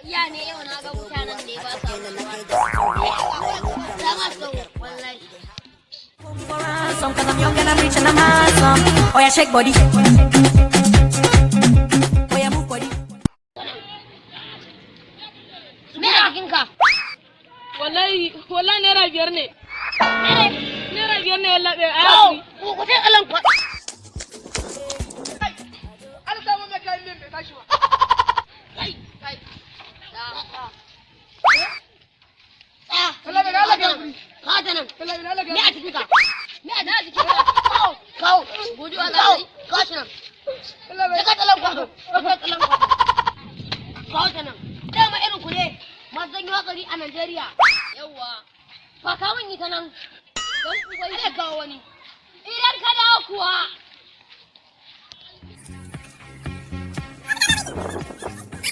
Gaskiya ne, yau na ga mutanen da ba sa ruwa. Wallahi. For ransom, 'cause I'm young and I'm rich and I'm handsome. Oh yeah, shake body. Oh yeah, move body. Me a jikinka? Wallahi, wallahi ₦5 ne. ₦5 ne, yallaɓai, a Kawo, yi. Ku sai tsallan kwa. An samu mai kayan miyan bai tashi ba. Kai, kai. Tsaya. Allah bai Allah ka hakuri. Kawo ta nan. Allah bai Allah ka Me a jikinka? Me a jikinka? Kawo, kawo. Guduwa za ka yi. Kawo shi nan. Allah bai. Daga tsallan kwado. Daga tsallan kwado. Kawo ta nan. Dama irin ku ne masu janyo hatsari a Najeriya. Yawwa. Ba ka mun yi ta nan. Don ku bai kawo wani. Idan ka dawo kuwa.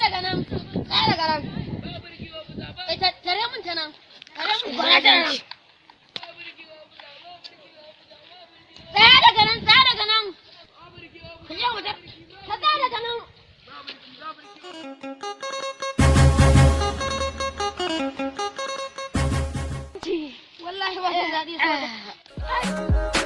Daga nan. Tsaya daga nan. Eh, tare mun ta nan. Tare mun ta nan. Tsaya daga nan, tsaya daga nan. Ka je waje. Ka tsaya daga nan. Wallahi ba ta daɗi sosai.